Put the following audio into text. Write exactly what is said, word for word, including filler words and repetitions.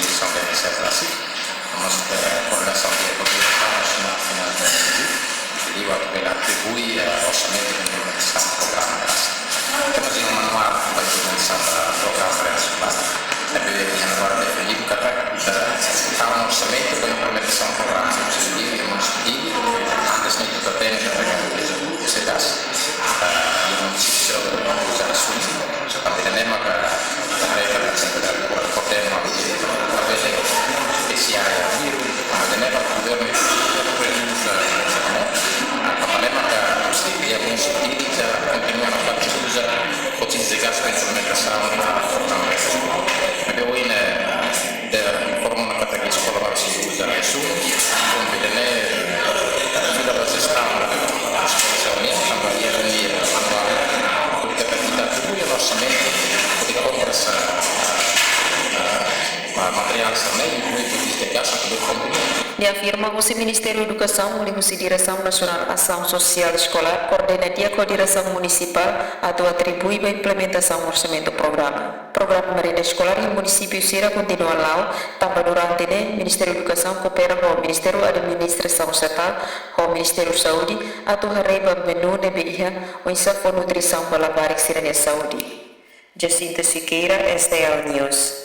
diresaun B N D E S rasik, no mós, eh, koordenasaun diretór diresaun nasionál finansiamentu, liuliu atu bele atribui, eh, orsamentu ba implementasaun programa rasik. Temos um manual ba implementasaun programa rasik. Ne'ebé iha ne'ebá definidu katak, eh, tau orsamentu ba implementasaun programa rasik iha munisípiu, antes ne'e ita hatene katak sedas, eh, iha munisípiu sira uza resursu, tanba ida-ne'e maka, eh, koordena, eh, P C I iha Biru, tanba ida-ne'e maka governu, eh, tanba ida-ne'e maka munisípiu iha munisípiu sira kontinua nafatin uza kotxis de gás ba implementasaun programa rasik. Ne'ebé ohin, eh, ita informa ona katak eskola balu sei uza resumu, bom, ida-ne'e, fila ba jestaun, eskola sira-nian, tanba iha ne'e manuál, ita, ita atribui orsamentu, hodi kompra sa, ah, materiál sira-ne'e, inklui kotxis de gás, atu bele kontinua. Nia afirma husi Ministériu Edukasaun, liuhusi Diresaun Nasionál Asaun Sosiál Eskolár, koordena di'ak ho diresaun munisipál, atu atribui ba implementasaun orsamentu programa. Programa merenda eskolár iha munisípiu sira kontinua la'o, tanba durante ne'e Ministériu Edukasaun koopera ho Ministériu Administrasaun Estatál, ho Ministériu Saúde, atu haree ba menu ne'ebé iha, oinsá fó nutrisaun ba labarik sira-nia saúde. Jacinta Siqueira, S T L News.